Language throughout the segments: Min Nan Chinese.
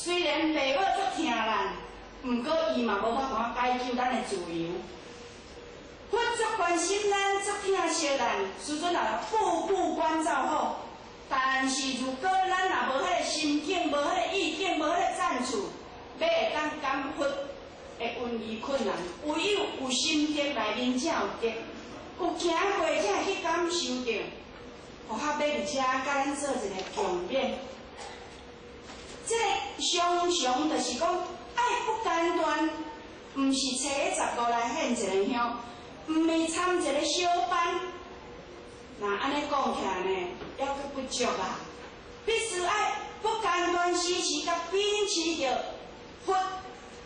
雖然爸母足疼咱，毋過伊嘛無法度解救咱的自由。佛足關心咱，足疼惜咱，師尊若步步關照好。但是如果咱若無彼个心境，無彼个意境，無彼个贊助，欲會當感佛的恩義困難。唯有有心得內面才有得，有行過才會去感受著。佛學欲佇遮共咱做一个共勉。這个常常就是講愛不間斷，毋是初一十五來獻一个香，毋是參一个小班。若按呢講起來呢，猶閣不足啊！必須愛不間斷時時共秉持著佛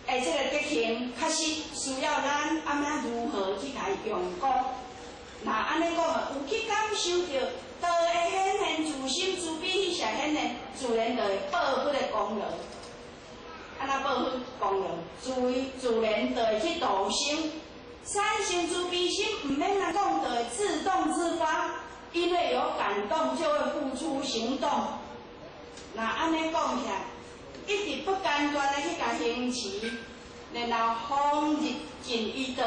的這個德行，確實需要咱按怎如何去共伊用功。若按呢講啊，有去感受著道的顯現，自心慈悲喜捨顯現，自然就會報佛的功勞。按怎報佛功勞？自然就會去度生。產生慈悲心，毋免人講，就會自動自發，因為有感動就會付出行動。若按呢講起來，一直不間斷的去共行持，然後風日盡於道，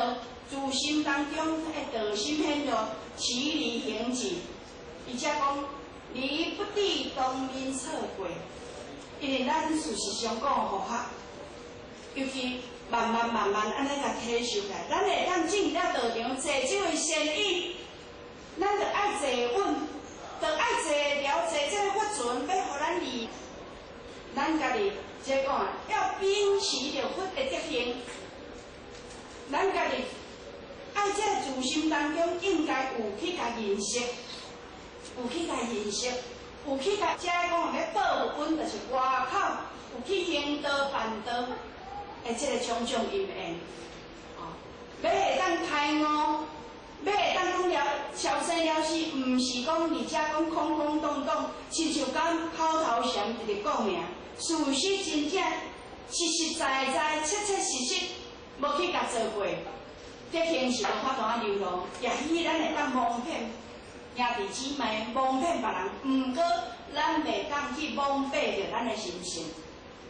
自心當中的道心顯露，持禮行持。伊才講，離不諦當面錯過，因為咱事實上講佛學，尤其慢慢慢慢按呢共體受來，咱會當進入道場坐這位仙椅，咱就愛坐穩，就愛坐牢坐這個佛船，欲予咱離，咱家己這講啊，要秉持著佛的德行，咱家己愛這個自心當中應該有去共認識，有去共認識，有去共這講欲報恩，就是外口有去行道辦道。的這个種種因緣，哦，欲會當開悟，欲會當講了超生了死，毋是講佇遮講空空洞洞，親像講口頭禪直直講爾。事實真正實實在在、切切實實，無去共做過，德行是無法度仔流露。也許咱會當蒙騙兄弟姊妹，蒙騙別人，毋過咱袂當去蒙蔽著咱的心性。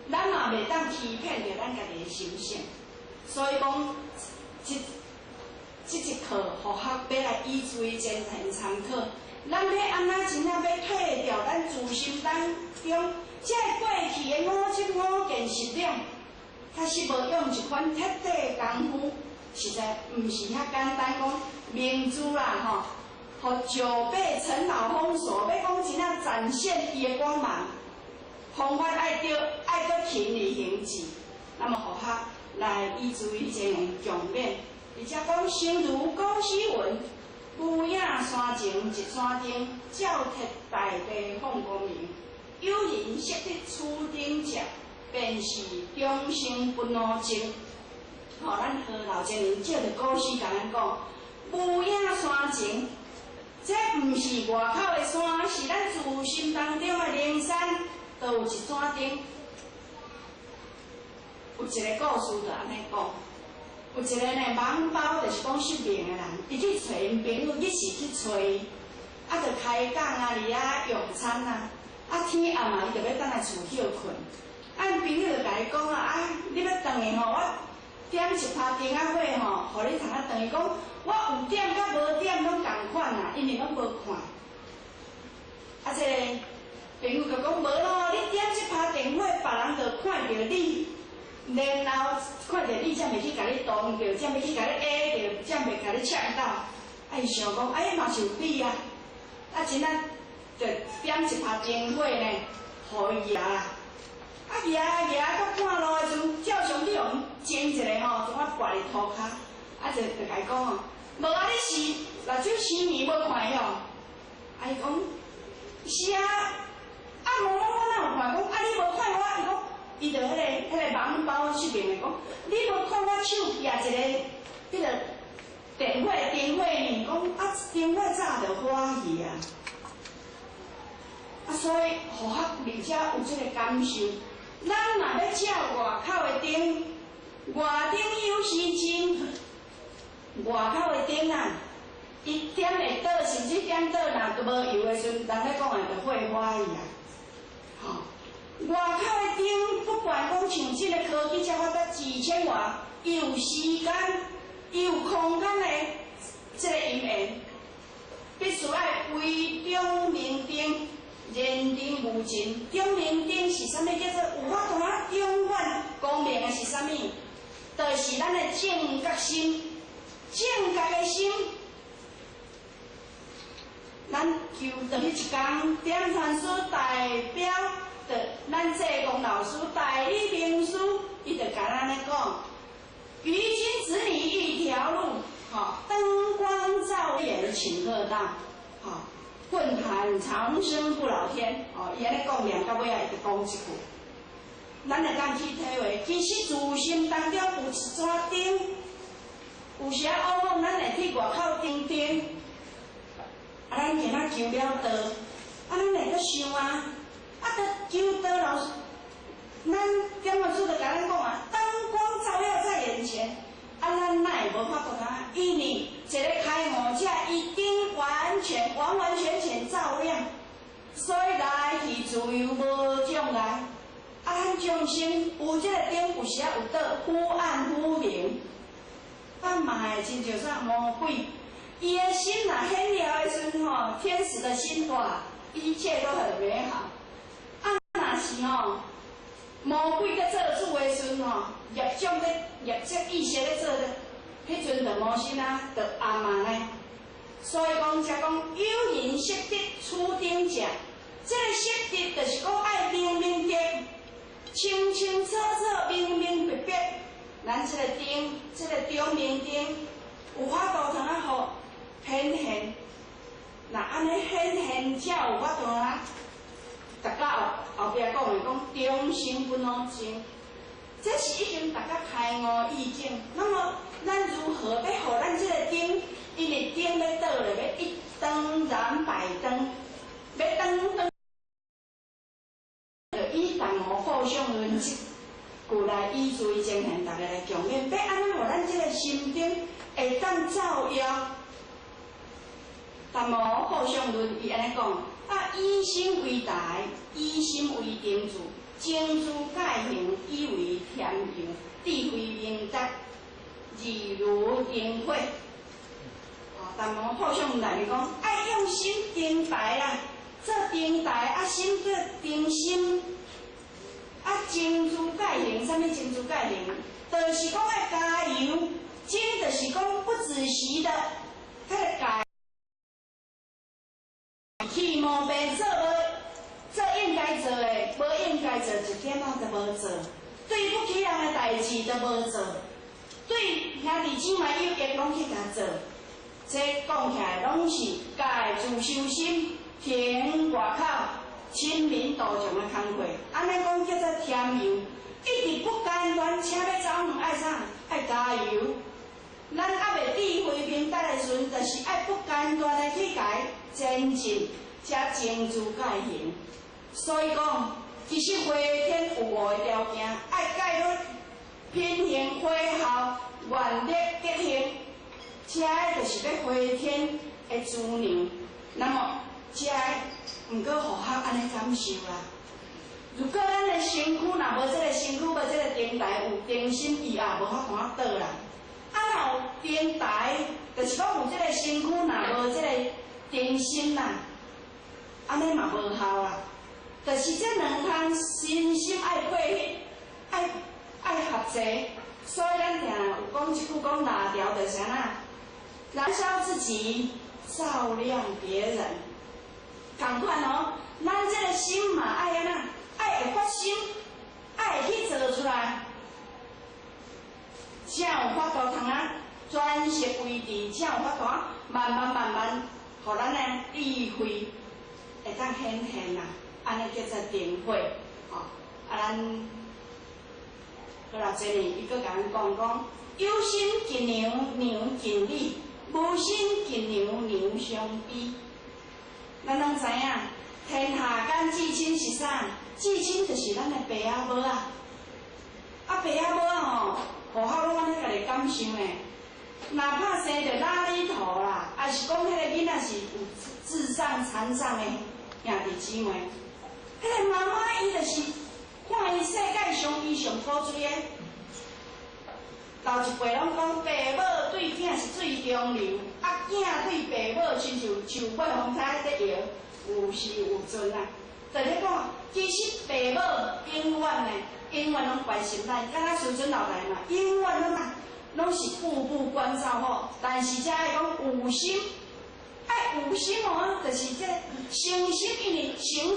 咱嘛袂當欺騙著咱家己的心性，所以講，這一課佛學欲來以隨前行參考，咱欲按怎真正欲退掉咱自心當中這過去的我執我見執兩，確實無用一番徹底的功夫，實在毋是遐簡單。講明珠啦吼，予久被塵勞封鎖，欲講真正展現伊的光芒。方法愛著愛閣勤力行持，那麼佛學來以注意這樣共勉，而且講心如古詩文，無影山前一盞燈，照徹大地放光明。有人識得此燈者，便是眾生不老精。吼，咱何老前人借著古詩共咱講，無影山前，這毋是外口的山，是咱自心當中的靈山。都有一盞燈，有一个故事就按呢講，有一个呢盲包，就是講失明的人，伊去揣𪜶朋友，日時去揣伊，啊，就開講啊，佇遐用餐啊，啊天暗啊，伊就欲轉來厝歇睏，啊𪜶朋友就共伊講啊，啊，你欲轉去吼，我點一拍燈仔火吼，予你通啊轉去。講我有點佮無點攏仝款啊，因為攏無看。啊，這个朋友就講無咯，你點這拍電火，別人就看著你，然後看著你，才袂去共你動著，才袂去共你挨著，才袂共你嗆到。啊，伊想講，哎，嘛是有理啊。啊，真正就點一拍燈火呢，予伊舉啦。啊，舉舉到半路的時陣，照常去予人煎一个吼，將仔跋佇塗跤，啊，就共伊講哦，無啊，你是目睭失明無看會哦？啊，伊講是啊。啊，無我哪有看？講啊，你無看我？伊講，伊就彼个盲包失明的講，你無看我手舉一个彼个電火燈火呢？講啊，燈火早就火去啊！啊，所以佛學佇遮有這个感受，咱若欲照外口的燈，外燈有時真，外口的燈啊，伊點會倒，甚至點倒，若閣無油的時陣，人咧講的就火花去啊！吼，外口的燈，不管講像這个科技遮發達二千外，有時間、有空間的這个因緣，必須愛為長明燈，燃燈無盡。長明燈是啥物？叫做有法度啊？永遠光明的是啥物？就是咱的正覺心，正覺的心。咱求道彼一工，點傳師代表著咱濟公老師代理明師，伊就共咱咧講：於今指你一條路，吼，燈光照眼，請喝道，吼，棍喊長生不老天，哦，伊按呢講念到尾仔，伊就講這句。咱會當去體會，其實自心當中有一盞燈，有時仔往往咱會去外口燈燈。啊，咱今仔求了道，啊，咱會閣想啊，啊，著求道老師，咱點傳師就共咱講啊，燈光照耀在眼前，啊，咱哪會無法度通？因為一个開悟者已經完全完完全全照亮，所以來去自由無障礙。啊，咱眾生有這个燈，有時仔有倒忽暗忽明，啊，嘛會親像啥魔鬼。伊的心若顯了的時陣吼，天使的心哇，一切都很美好。啊，若是吼，魔鬼閣做主的時陣吼，業障咧業績意識咧做咧，彼陣就魔心啊，就暗啊呢。所以講才講有人識得處頂者，這个識得就是講愛明明白，清清楚楚、明明白白。咱這个燈，這个長明燈，有法度通啊，予顯現，若按呢顯現才有法度啊！逐家後後壁講的講長生不老精，這是已經逐家開悟意境。那麼咱如何欲予咱這个燈？因為燈欲倒咧，欲一燈燃百燈，欲燈燈，就以淡無報相論這句來以隨精神，逐家來共勉。欲按怎予咱這个心燈會當照耀？淡無報相論，伊按呢講：啊，以心為台，以心為燈柱，精注蓋行，以為添油，智慧明達，自如燈火。哦，淡無報相論內面講，愛用心燈台啦，做燈台啊，心做燈心，啊，精注蓋行，啥物精注蓋行？就是講愛加油，精就是講不止息的，彼个改。去毛病做無做應該做的，無應該做一點仔都無做，對不起人的代誌都無做，對兄弟姊妹有益攏去共做。這講起來攏是家的自修心，停外口親民度眾的工課，按呢講叫做添油，一直不間斷，車欲走遠愛啥？愛加油。咱猶未智慧明達的時陣，就是愛不間斷的去共前進，才精注蓋行。所以講，其實回天有五个條件：愛戒律、品行、果效、願力、德行。這个就是欲回天的資糧。那麼，這个毋過予學按呢感受啦。如果咱的身軀若無這个身軀，無這個燈台有燈心，伊也無法度仔倒啦。啊，若有燈台，就是講有這个身軀，若無這个燈心啦，按呢嘛無效啦。就是這兩項身心愛配合，愛愛合齊。所以咱定有講一句講哪條就是按怎，燃燒自己，照亮別人。仝款哦，咱這个心嘛愛按怎，愛會發心，愛會去做出來，才有法度通啊專屬維持，才有法度啊慢慢慢慢，予咱的智慧會當顯現啦，按呢叫做燈火，吼。啊，咱好啦，這裡伊閣共咱講講，有心近娘，娘近你；無心近娘，娘相比。咱攏知影，天下間至親是啥？至親就是咱的爸仔母仔。啊，爸仔母仔吼，戶口攏按呢家己感受的。哪怕生佇哪裡頭啦，抑是講彼个囡仔是有智障、殘障的兄弟姊妹，彼个媽媽伊就是看伊世界上伊上古錐的。老一輩攏講，爸母對囝是最中流，啊，囝對爸母親像樹尾風颱咧搖，有時有陣啊。就咧講，其實爸母永遠呢，永遠攏關心咱，敢若師尊老大嘛，永遠攏是步步關照好。但是才愛講有心，愛有心哦，就是這誠心，因為誠。